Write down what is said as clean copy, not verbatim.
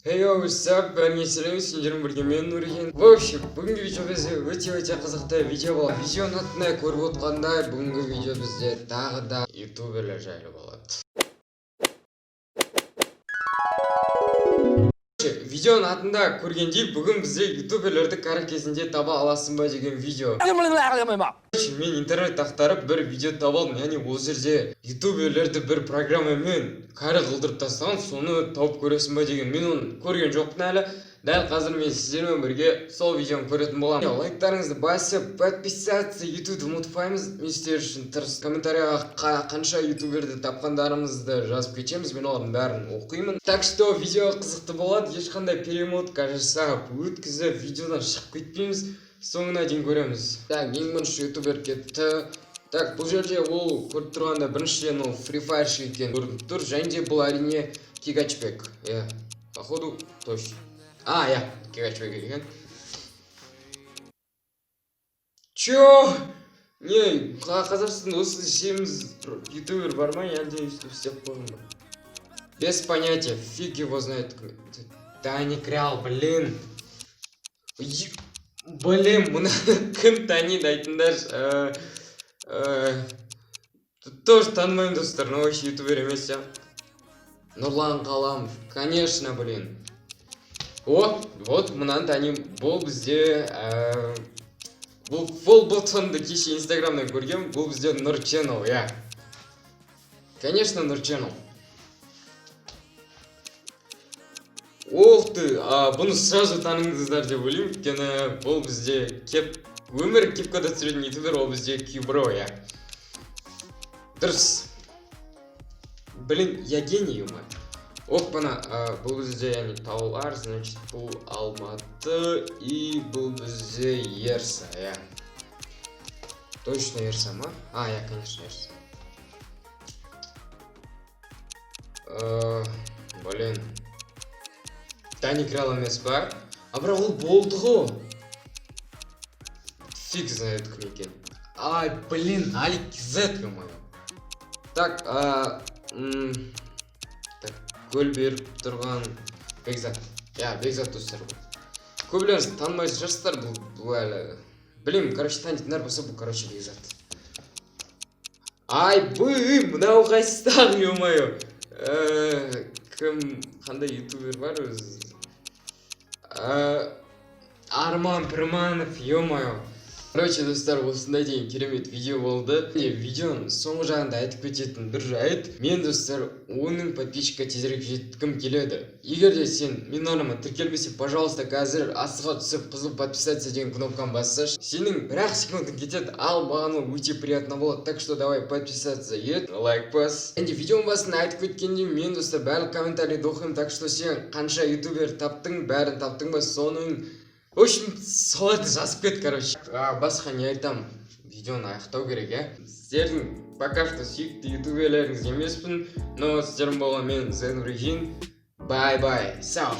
Hey yo, what's up, бәріңе сәлем, сендермен бірге мен, Нұрген. В общем, бүгінгі видео бізде өте-өте қызықты видео болады. Видеоның атында көріп отқандай, бүгінгі видео бізде тағы да ютуберлер жайлы болады. Видеоның атында көргендей, бүгін бізде ютуберлерді кәрі кезінде таба аласың ба деген видео. Короче, мен интернет ақтарып, бір видео таба алдым. Яғни ол жерде ютуберлерді бір программамен кәрі қылдырып тастаған, соны тауып көресің ба деген. Мен оны көрген жоқпын әлі. Дәл қазір мен сіздермен бірге сол видеоны көретін боламын. Лайктарыңызды басып, подписаться етуді ұмытпаймыз. Мен сіздер үшін тырыс комментарияға қанша ютуберді тапқандарымызды жазып кетеміз. Мен олардың бәрін оқимын. Так что видео қызықты болады. Ешқандай перемотка жасап, өткізіп, видеодан шығып кетпейміз. Соңына дейін көреміз. Так, ең бірінші ютубер кетті. Так, бұл жерде ол көріп тұрғанда, біріншіден, ол Free Fire екені көрініп тұр. Және де бұл, әрине, Кигачбек. Иә, походу, точно. А, иә, Кигачбек екен. Чё? Не, Қазақстанда осы семіз ютубер бар ма, әлде өйстіп істеп қойған ба? Без понятия, фиг его знает. Даник Реал, блин. Блин, мұны кім таниды, айтыңдаршы. Тоже танымаймын, достар, но вообще ютубер емес сияқты. Нұрлан Қаламов, конечно, блин. О, вот мынаны танимын. Бұл бізде бұл бұтонды кеше Инстаграмнан көргем. Бұл бізде Нұр Channel, иә. Конечно, Нұр Channel. Ох ты, бұны сразу таныңыздар деп ойлаймын, өйткені бұл бізде кеп өмір кепкада түсіретін ютубер, ол бізде Кюбро, иә. Дұрыс. Блин, я гений, ё. Оппана, бұл бізде, яғни, таулар, значит, бұл Алматы и бұл бізде Ерса, иә. Точно Ерса ма? А, иә, конечно, Ерса. Блин. Даник Реал емес па? А бірақ ол болды ғой. Фиг знает, кім екен. Ай, блин, Алик Z, ё-моё. Так, так, гол беріп тұрған Бекзат. Иә, Бекзат, достар, бұл. Көбілеріңіз танымайтын шығарсыздар, бұл әлі. Білмеймін, короче, танитындар болса, бұл, короче, Бекзат. Ай, бый, мынау қайсысы тағы, ё-моё. Кім, қандай ютубер бар өзі? Арман Пірманов, ё-моё. Короче, достар, осындай деген керемет видео болды. Не, видеоның соңғы жағында айтып кететін бір жайт. Мен, достар, 10 000 подписчикке тезірек жеткім келеді. Егер де сен менің арнама тіркелмесе, пожалуйста, қазір асыға түсіп, қызыл подписаться деген кнопканы бассашы. Сенің бір ақ секундың кетеді, ал маған ол өте приятно болады. Так что давай, подписаться ет, лайк бас. Енді видеоның басында айтып кеткендей, мен, достар, барлық комментарийді оқимын. Так что сен қанша ютубер таптың, бәрін таптың ба, соның, в общем, соларды жазып кет, короче. Басқа не айтамын? Видеоны аяқтау керек, иә. Сіздердің пока что сүйікті ютуберлеріңіз емеспін, но сіздермен болған мен, Зен Регин. Бай бай, сау.